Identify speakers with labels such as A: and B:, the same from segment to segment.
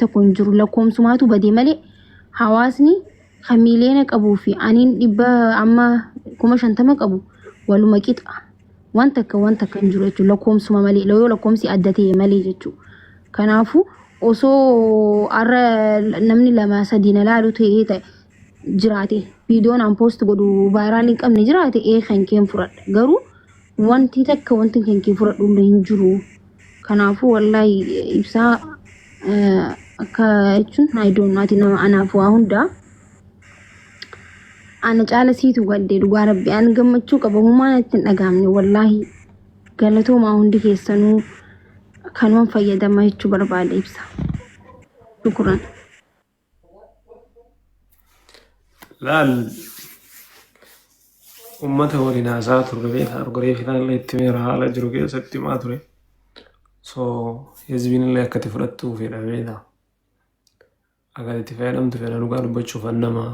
A: Tokko hin jiru lakkoomsumaatu badee malee hawaasni kan miiliyoona qabuu fi aniin dhibba amma 50,000 qabu waluma qixa. Wanta akka wanta akka hin jiru jechuudha lakkoomsuma malee yoo lakkoomsi adda ta'e malee jechuudha. Kanaafuu osoo har'a namni lama sadii na laalu ta'ee ta'e jiraate viidiyoon an poost godhu vaayiraal hin qabne jiraate ee kan keen fudhadha. Garuu wanti takka wanti kan kee fudhadhu illee hin jiru. Kanaafuu wallaahi ibsaa akka jechuun I don't know ati nama anaaf waa hundaa. Ana caala siitu gadde dhugaa rabbi an gammachuu qaba humaa natti hin dhagaamne wallaahi galatoomaa hundi keessanuu kanuman fayyadama jechuu barbaade ibsa. Shukuran.
B: Laal ummata waliin haasaa turre beekaa argoree filaan itti meera haala jiru keessatti himaa ture. So hizbiin illee akka itti fudhattuu fedha beekaa. Akka itti fayyadamtu fedha dhugaa dubbachuuf an nama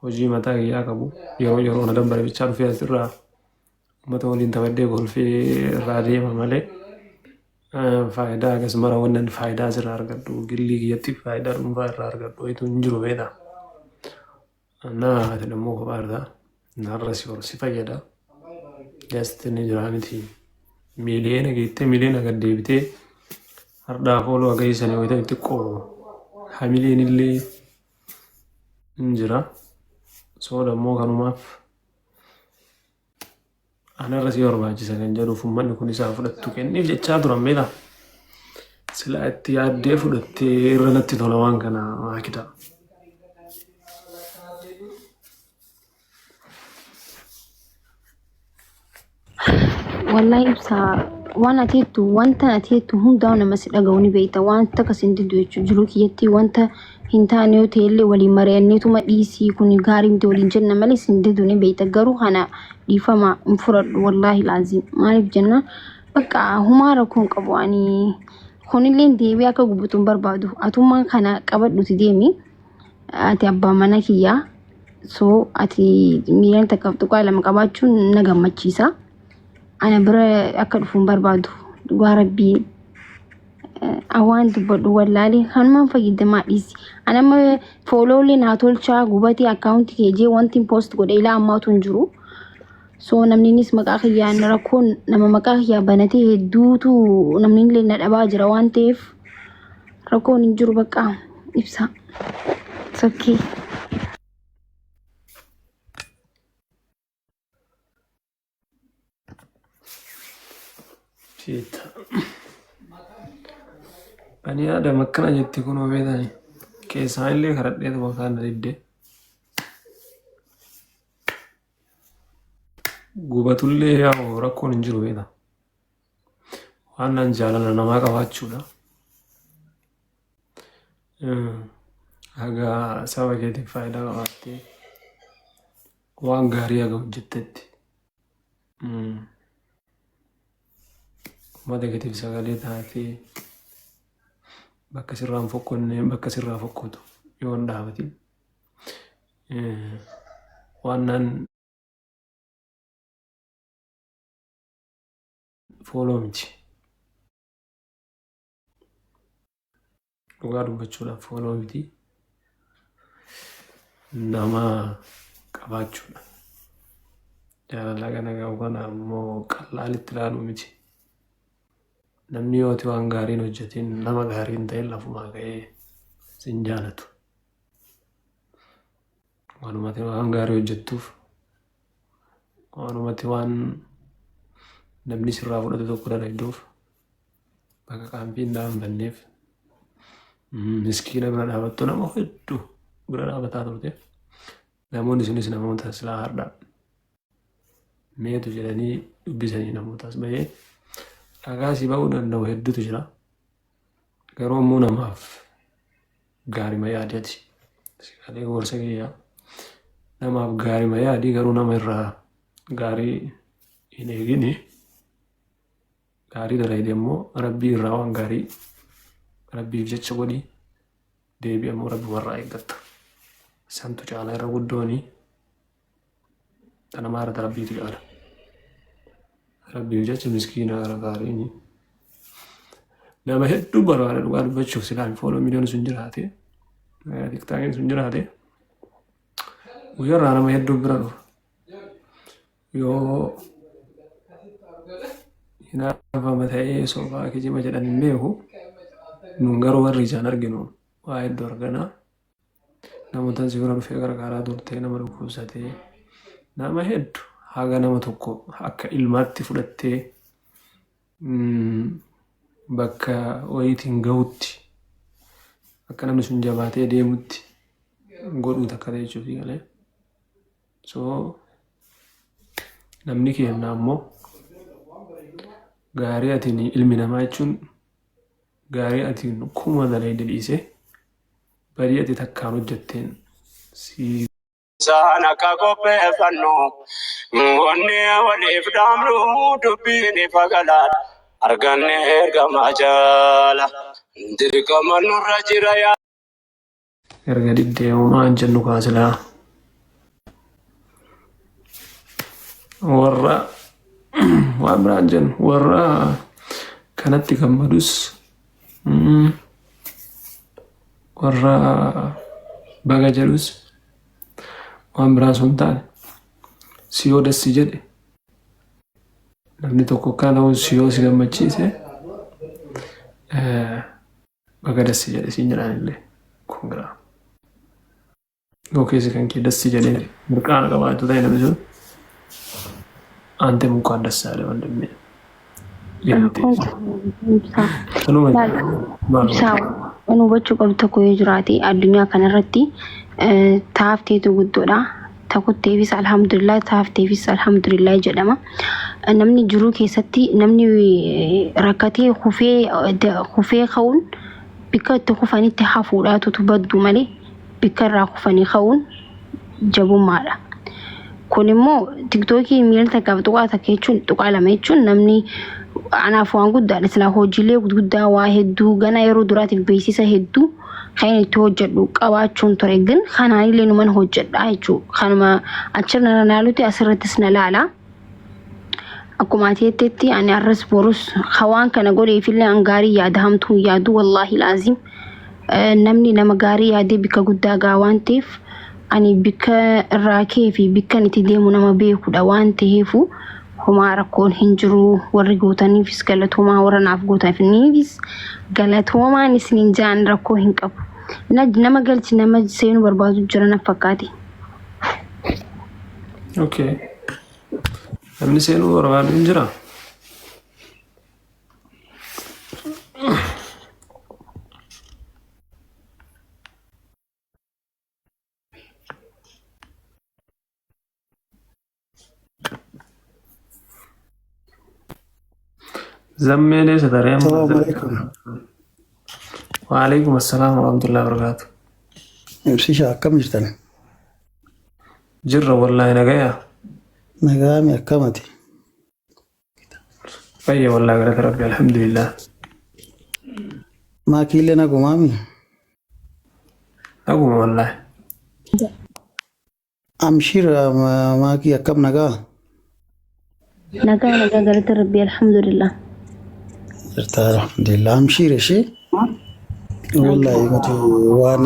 B: hojii mataa kiyyaa qabu yeroo yeroo na dabbare bichaa dhufee asirraa ummata waliin taphadhee kolfee irraa deema malee faayidaa akkas mara wannan faayidaa asirraa argadhu gillii kiyyatti faayidaa dhuunfaa irraa argadhu wayitu hin jiru beektaa. Na ati immoo kophaa irraa narra si hor si fayyada. Just ni jira miti. Miiliyoona geettee miiliyoona gad deebitee hardhaaf ooluu haga isanii wayita xiqqoo hamileen illee hin jira. Sooda immoo kanumaaf Anarra si barbaachisa kan jedhuuf uummanni kun isaa fudhattu kenniif jechaa turan beektaa. Silaa itti yaaddee fudhattee irra natti tola waan kana maakidaa.
A: Wallahi ibsaa waan ati jettu wanta ati jettu hundaa nama si dhaga'u ni beekta wanta akkas hin diddu jechuudha jiruu kiyyatti wanta hin taane yoo ta'e illee waliin mari'anneetuma dhiisii kun gaarii miti waliin jenna malee sin didu ni beekta garuu kana dhiifama hin fudhadhu wallaahi laaziim maaliif jennaan bakka humaa rakkoo hin qabu ani kunillee deebi'ee akka gubutu hin barbaadu atummaan kana qabadhuti deemi ati abbaa mana kiyyaa so ati 1.2 miliyoona qabaachuun na gammachiisa ana bira akka dhufu hin barbaadu dhugaa rabbii Awaan dubbadhu wallaalee kanumaan fayyadamaa dhiisi. Ani amma fooloolee naa tolchaa gubatee akkaawunti kee jee wanti poost godhe ilaa ammaatu hin jiru. So namninis maqaa kiyyaan rakkoon nama maqaa kiyyaa banatee hedduutu namni illee na dhabaa jira waan ta'eef rakkoon hin jiru bakka ibsa. It's okay.
B: Fiita. Bani Aadam akkana jetti kunoo beetani. Keessaan illee kadhadheetuma kaan na didde. Gubatullee yaa'u rakkoon hin jiru beeta. Waan naan jaalala namaa qabaachuudha. Haga saba keetiif faayidaa qabaattee waan gaarii haga hojjettetti. Uummata keetiif sagalee taatee bakka sirraa hin fokkonne bakka sirraa fokkotu yoo hin dhaabatin waan naan fooloo miti. Dhugaa dubbachuudhaaf fooloo miti. Nama qabaachuudha. Jaalala kana qabu kana ammoo qallaalitti ilaaluu miti. Namni yoo ati waan gaarii hin hojjetin nama gaarii hin ta'in lafumaa ka'ee sin jaalatu. Waanuma ati waan gaarii hojjettuuf waanuma ati waan namni sirraa fudhatu tokko dalagduuf bakka qaamfiin dhaanfanneef miskiina bira dhaabattu nama hedduu bira dhaabataa turte. Namoonni sunis namoota silaa har'a meetu jedhanii dubbisanii namootaas bahee ragaa si ba'uu danda'u hedduutu jira. Garuu immoo namaaf gaarima yaadati. Sigalee gorsa kiyya namaaf gaarima yaadi garuu nama irraa gaarii hin eegini. Gaarii dalayde immoo rabbii irraa waan gaarii rabbiif jecha godhi deebii ammoo rabbuma irraa eeggatta. Santu caala irra guddooni ta namaa irra ta rabbiitu caala. Rabbiif jecha miskiina gargaariini. Nama hedduu barbaada dhugaa dubbachuuf silaa follow miliyoon sun jiraate, TikTokiin sun jiraate, guyyaarraa nama hedduu bira dhufa. Yoo hinaafama ta'ee sobaa kijiba jedhan hin beeku. Nun garuu warri ijaan arginu waa hedduu argana. Namoota si bira dhufee gargaaraa turtee, nama dhukkubsatee, nama hedduu haga nama tokko akka ilmaatti fudhattee bakka wayiitiin gahutti, akka namni sun jabaatee deemutti godhuu takka ta'e jechuufi galee. So namni keenya ammoo gaarii atiin ilmi namaa jechuun gaarii atiin kuma dalayde dhiisee badii ati takkaan hojjetteen si
C: Isaan akka qopheeffannu wanni waliif dhaamnu dubbiin ifa galaadha. Arganne ergama jaala dirqama nurra jira yaa.
B: Erga diddee homaa hin jennu kaasilaa. Warra waan biraa hin jennu, warra kanatti gammadus, warra baga jedhus, waan biraa sun taane si yoo dassi jedhe, namni tokko akkana ta'uun si yoo si gammachiise, baga dassi jedhe siin jedhaan illee congra. Yoo keessi kan kee dassi jedhee mirqaana qabaatu ta'e, namni sun አንተም እንኳን ደስ አለህ ወንድሜ።
A: Rakkoon ibsaa.
B: Kanuma.
A: Laal ibsaa, waan hubachuu qabdu tokko yoo jiraate, addunyaa kanarratti taafteetu guddoodha. Takutteefis alhamdulillah, taafteefis alhamdulillah jedhama. Namni jiruu keessatti namni rakkatee kufee kufee ka'uun bikka itti kufanitti hafuudhaatutu baddu malee bikka irraa kufanii ka'uun jabummaadha. Kun immoo TikTokii miila takkaaf tuqaa takka jechuun, tuqaa lama jechuun namni anaaf waan guddaadha. Silaa hojiilee gurguddaa waa hedduu gana yeroo duraatiif beeksisa hedduu kan inni itti hojjedhu qabaachuun ture. Gin kanaanillee numan hojjedha jechuudha. Kanuma achirra na laaluti asirrattis na laala. Akkuma ati jettetti ani arras borus hawaan kana godheefillee an gaarii yaada, hamtuu hin yaadu, wallaahi laazim. Namni nama gaarii yaadee bikka guddaa gaa waan ta'eef, ani bikka irraa ka'ee fi bikka itti deemu nama beekudha waan ta'eefu homaa rakkoon hin jiru. Warri gootaniifis galatoomaa, warra naaf gootaniifis galatoomaan isiniin jaan, rakkoo hin qabu. Nama galchi, nama seenuu barbaadu jira na fakkaate.
B: Okay. Namni seenuu barbaadu hin jiraa? Zammee eessa taree amma?
D: Assalamu alaikum.
B: Waalaikum assalam warahmatullahi wabarakatuh.
D: Ibsisha, akkam jirtan?
B: Jirra wallaahi, nagaya.
D: Nagaami, akkamati?
B: Fayya wallaahi, galata rabbi, alhamdulillah.
D: Maakiillee nagumaami?
B: Naguma wallaahi.
D: Amshir maakii, akkam, nagaa?
A: Nagaa nagaa, galata rabbii, alhamdulillah.
D: Jirta, alhamdulillah. Amshir ishee. Wallaahi mati waan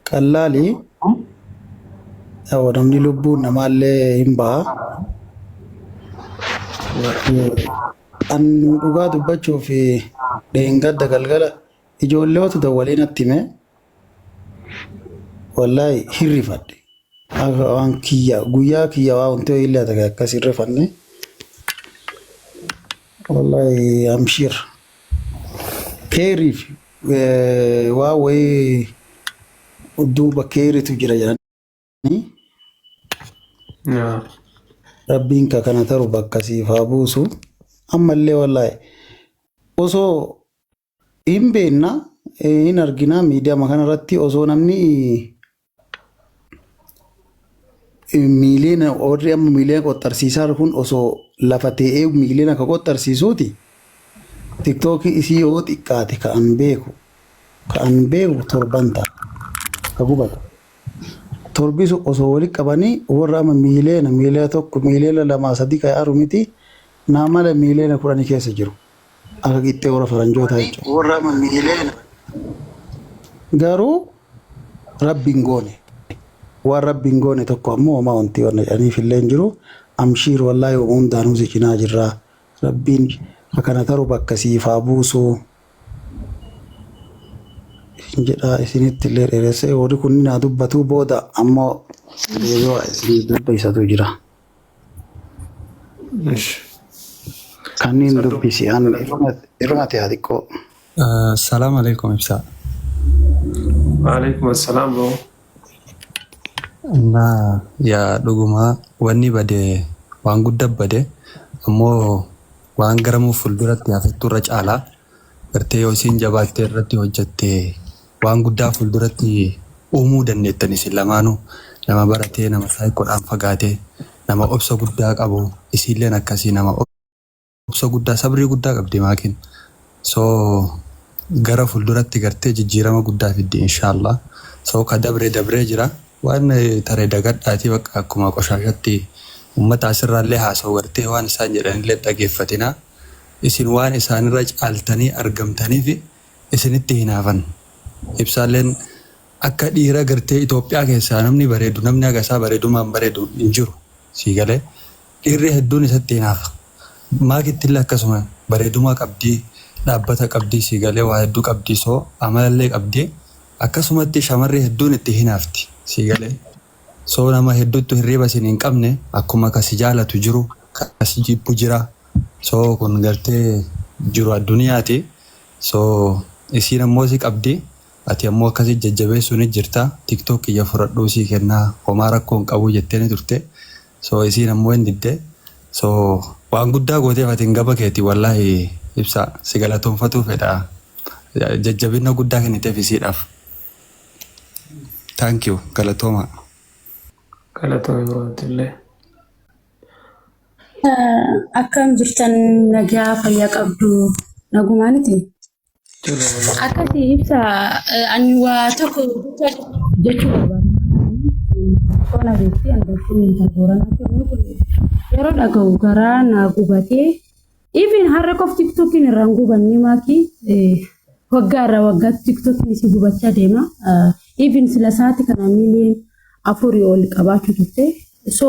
D: qallaali. Yaa'u namni lubbuun namaallee hin baha. An dhugaa dubbachuuf dheengadda galgala ijoolleetu dawwalee natti hime. Wallaahi hirrifadhe. Akka waan kiyya guyyaa kiyya waa wanti illee ta'e akkas hirrifanne. Wallaahi amshir. Keeriif waa wayii duuba keeritu jira jedhanii. Rabbiin ka kana taru bakka siif haa buusu. Ammallee wallaahi osoo hin beekna, hin argina miidiyaa kanarratti, osoo namni miiliyoona, warri amma miiliyoona qoxxarsiisaa kun osoo lafa ta'ee miiliyoona ka qoxxarsiisuuti, TikTokii isii yoo xiqqaate ka an beeku torban ta'a ka gubatu. Torbisu osoo walitti qabanii warra amma miiliyoona, 1 miiliyoona 2, 3 ka yaaru miti, nama mala miiliyoona 10 keessa jiru. Akka qixxee warra faranjootaa jechuudha.
E: Warra miiliyoona.
D: Garuu rabbi hin goone. Waan rabbi hin goone tokko ammoo homaa wanti wanna jedhaniif illee hin jiru. Amshiir wallaahi homaa hundaanuu si cinaa jirra. Rabbiin akkana taru bakka siif haa buusu. Isin jedha isinitti illee dheeressee warri kunniin haa dubbatuu booda ammoo deebi'aa isin dubbisatu jira.
B: Ish.
D: Kanneen
B: Saddu.
D: dubbisi an irrumatti haa xiqqoo.
F: Salaam alaikum ibsaa.
B: Waalaikum assalaam bro.
F: Naa yaa dhugumaa wanni bade waan guddaa bade ammoo waan garamuu fuulduratti hafettu irra caalaa gartee yoo isiin jabaattee irratti hojjatte waan guddaa fuulduratti uumuu dandeettan isin lamaanuu nama baratee nama saayikoodhaan fagaatee nama obsa guddaa qabu isiilleen akkasii nama obsa guddaa sabrii guddaa qabdi maakiin so gara fuulduratti gartee jijjiirama guddaa fiddi inshaallah so ka dabre dabree jira waan tare dagadhaatii bakka akkuma qoshaashatti ummata asirraallee haasa'u gartee waan isaan jedhanillee dhageeffatinaa isin waan isaanirra caaltanii argamtaniif isinitti hinaafan ibsaalleen akka dhiira gartee Itoophiyaa keessaa namni bareedu namni haga isaa bareedumaan bareedu hin jiru sii galee dhiirri hedduun isatti hinaafa. Maakittillee akkasuma bareedumaa qabdii dhaabbata qabdii sii galee waa hedduu qabdii soo amalallee qabdii akkasumatti shamarri hedduun itti hinaafti sii galee soo nama hedduuttu hirriiba isin hin qabne akkuma ka si jaalatu jiru ka si jibbu jira soo kun gartee jiru adduniyaati soo isiin ammoo si qabdi ati ammoo akkasi jajjabeessuu ni jirta tiktok kiyya fudhadhuu sii kennaa homaa rakkoo hin qabu jettee ni turte so isiin ammoo hin didde so waan guddaa gooteef ati hin gaba keeti wallaahi ibsa si galatoonfatuu fedha jajjabina guddaa kenniteef isiidhaaf thank you galatooma.
B: Galatoomii birootillee.
G: Akkam jirtan nagaa fayyaa qabdu nagumaaniti.
B: Jira wallaahi.
G: Akkasii ibsa ani waa tokko jechuu barbaada. Qonna beekti ani beektiin intala Booranaati. Inni kun yeroo dhaga'u garaa na gubatee even har'a qof tiktokiin irraa hin gubanne maakii waggaa irraa waggaatti tiktokiin isii gubachaa deema. Even sila sa'aati kana miiliyoona 4 ol qabaachuu turte. So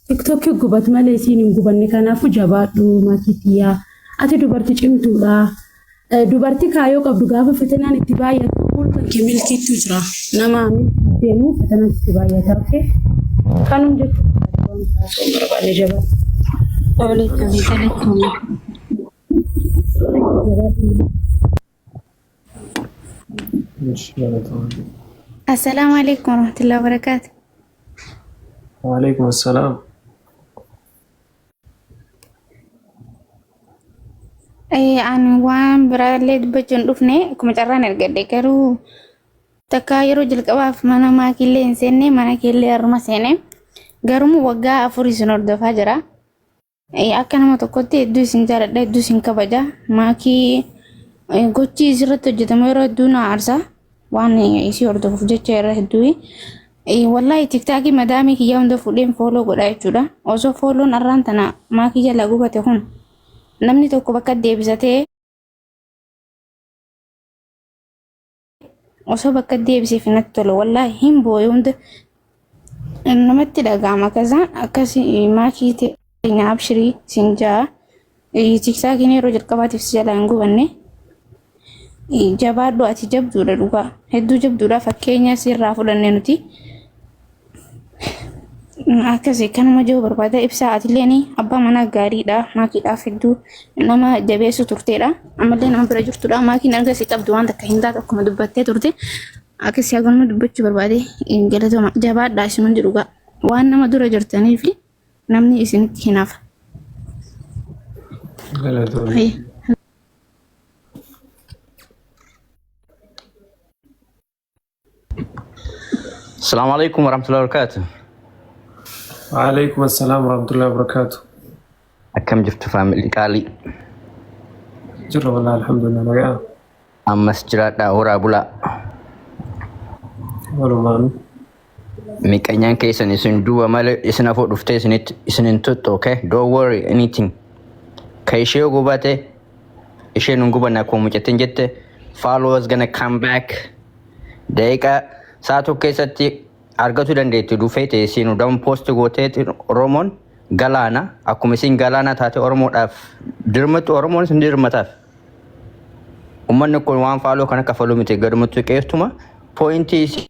G: tiktokii gubat malee isiin hin gubanne kanaafuu jabaadhu maatii tiyyaa. Ati dubartii cimtuudha. Dubartii kaayoo qabdu gaafa fitinaan itti baay'atu fuulkan kee milkiitu jira. Nama milkii deemu fitinaan itti baay'ata. Okay? Kanum jechuun waan taasisuu barbaade jabaadhu.
A: Tole tole galatoomii.
G: Jabaadhu.
B: Ish galatoomii.
H: Assalaamu alaikum warahmatullahi wabarakatuh.
B: Waalaikum assalaam.
H: Ani waan biraallee dubbachuu hin dhufne akkuma carraan argadhe garuu takka yeroo jalqabaaf mana maakiillee hin seenne mana keellee har'uma seene garuu waggaa 4 isin hordofaa jira. Akka nama tokkotti hedduu isin jaaladha hedduu isin kabaja maakii gochi isirratti hojjetamu yeroo hedduu na aarsa waan isii hordofuuf jecha yeroo hedduu. Wallahi tiktaakii madaamii kiyyaa hunda fuudheen follow godha jechuudha. Osoo follown arraan tana maakii jala gubate kun namni tokko bakka deebisatee osoo bakka deebiseef natti tola. Wallahi hin boo'e hunda namatti dhaga'ama. Kazaan akkasii maakii teenya abshirii siin jaa. Tiktaakiin yeroo jalqabaatiif si jalaa hin gubanne. Jabaadhu ati jabduudha dhugaa. Hedduu jabduudha fakkeenya sirraa fudhanne nuti. Akkasii kanuma jiru barbaada ibsaa atilleen abbaa manaa gaariidha maakiidhaaf hedduu nama jabeessu turteedha ammallee nama bira jirtudha maakiin erga si qabdu waan takka hin taatu akkuma dubbattee turte akkasii haganuma dubbachuu barbaade galatoma jabaadhaa isin hundi dhugaa waan nama dura jirtanii fi namni isinitti hinaafa.
B: Galatoomii.
I: Assalamu alaikum warahmatullahi wabarakatuh.
B: Waalaikum assalaam warahmatullahi wabarakatuh.
I: Akkam jirtu family qaalii?
B: Jirra wallahi alhamdulillah nagaa.
I: Ammas jiraadhaa horaa bulaa.
B: Walumaanu.
I: Miqanyaan keessan isin duuba malee isin afoo dhuftee isinitti isin hin tuttu, okay? Don't worry anything. Ka ishee gubate Isheen hin gubanne akkuma mucattiin jette, follow is gonna come back. Daqiiqaa sa'a tokko keessatti argachuu dandeetti dhufee ta'e isiin down post gootee Oromoon galaana akkuma isiin galaana taate Oromoodhaaf dirmattu Oromoonis ni dirmataaf. Uummanni kun waan follow kana kafaluu miti gadumatti qeertuma pointii isii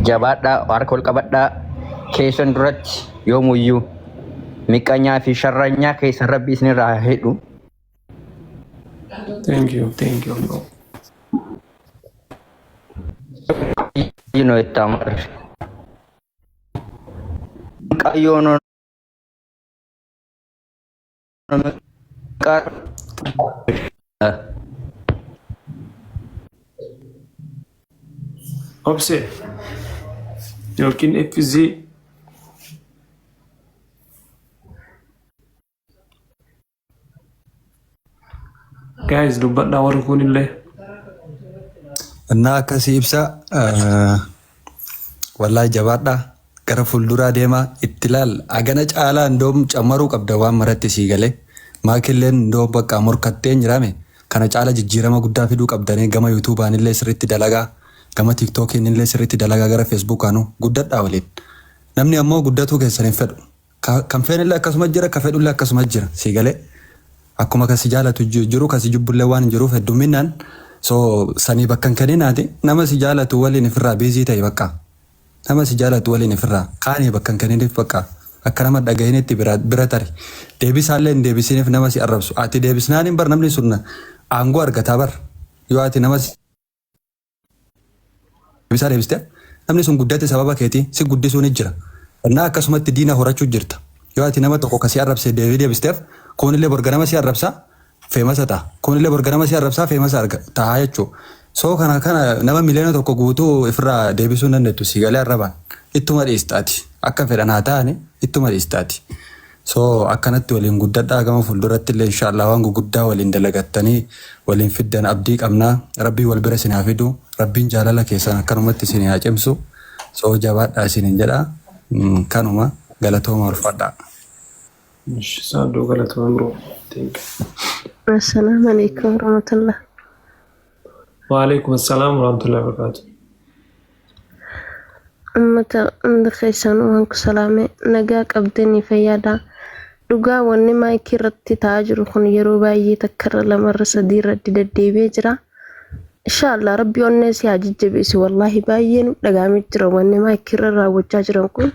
I: jabaadhaa harka ol qabadhaa keessan duratti yoomuyyuu miqqanyaa fi sharranyaa keessan rabbi isinirraa haa hidhu.
B: Thank you, thank you, bro.
I: You know it, Tamar. Qayyoon
B: Obse yookiin FZ. Guys, dubbadhaa warri kunillee.
F: Innaa akkasii ibsa, wallaahi jabaadhaa, gara fuulduraa deemaa itti ilaal. Agana caalaa indoom cammaruu qabda waan maratti sii galee maakilleen indoom bakka morkattee hin jirame kana caala jijjiirama guddaa fiduu qabdanii. Gama yuutuubaan illee sirriitti dalagaa, gama tiiktookiin illee sirriitti dalagaa, gara feesbuukaanuu guddadhaa waliin. Namni ammoo guddatuu keessan hin fedhu. Kan feenillee akkasuma jira, ka fedhullee akkasuma jira sii galee. Akkuma kasi jaalatu jiru kasi jibbullee waan hin jiruuf hedduminaan. So sanii bakka hin kenninaati. Nama si jaalatu waliin ifirraa busy ta'e, bakka nama si jaalatu waliin ifirraa kaanii bakka hin kenniniif. Bakka akka nama dhagahinitti bira bira tari, deebisaallee hin deebisiniif. Nama si arrabsu ati deebisnaan hin bar, namni sun aangoo argataa bar. Yoo ati nama deebisaa deebiste, namni sun guddate, sababa keetii si guddisuu ni jira. Innaa akkasumatti diina horachuu jirta. Yoo ati nama tokko kasii arrabse deebii deebisteef, kunillee borga nama si arrabsa, famous ta'a. Kunillee borga nama si arrabsaa, famous arga ta'a jechuudha. So kana nama 1 miliyoona guutuu ifirraa deebisuu hin dandeettu si galee. Arrabaan ittuma dhiistaati. Akka fedhan haa ta'ani, ittuma dhiistaati. So akkanatti waliin guddadhaa. Gama fuulduratti illee inshaallah waan guguddaa waliin dalagattanii waliin fiddan abdii qabnaa. Rabbiin wal bira isin haa fidu. Rabbiin jaalala keessan akkanumatti isin haa cimsu. So jabaadhaa isinin jedha. Kanuma, galatooma, ulfaadhaa.
B: Saaddoo, galatooma, bro. Thank you.
E: Assalaamu alaikum warahmatullah.
B: Waalaikum assalaam warahmatullahi wabarakatuh.
E: Uummata hunda keessan waan ku salaame, nagaa qabdanii fayyaadha. Dhugaa wanni maayikii irratti ta'aa jiru kun yeroo baay'ee takkarra lamarra sadii irratti deddeebi'ee jira. Inshaallah rabbi onnee si haa jajjabeessu. Wallaahi baay'ee nu dhagahamee jira wanni maayikii irra raawwachaa jiran kun.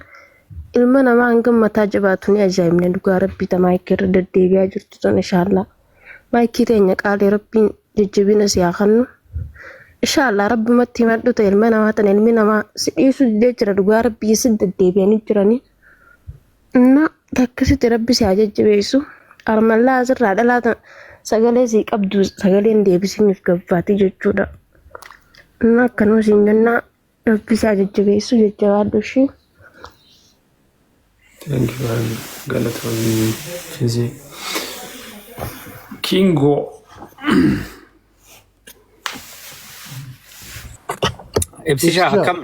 E: Ilma namaa hanga mataa jabaatu ni ajaa'ibne dhugaa rabbii ta maayikii irra deddeebi'aa jirtu tun. Inshaallah maayikii teenya qaalii rabbiin jajjabina si haa kennu. Inshaallah rabbumatti himadhu ta'e ilma namaa tan ilmi namaa si dhiisuu didee jira dhugaa rabbii si deddeebi'anii jiranii. Inna takkasitti rabbi si haa jajjabeessu. Armallaa asirraa dhalaa tan sagalee sii qabdu sagaleen deebisiniif gabbaati jechuudha. Inna akkanuma siin jennaa, rabbi si haa jajjabeessu, jajjabaadhu ishii.
B: Thank you, galatoomii Fizii. Kingo.
C: Ibsishaa, akkam?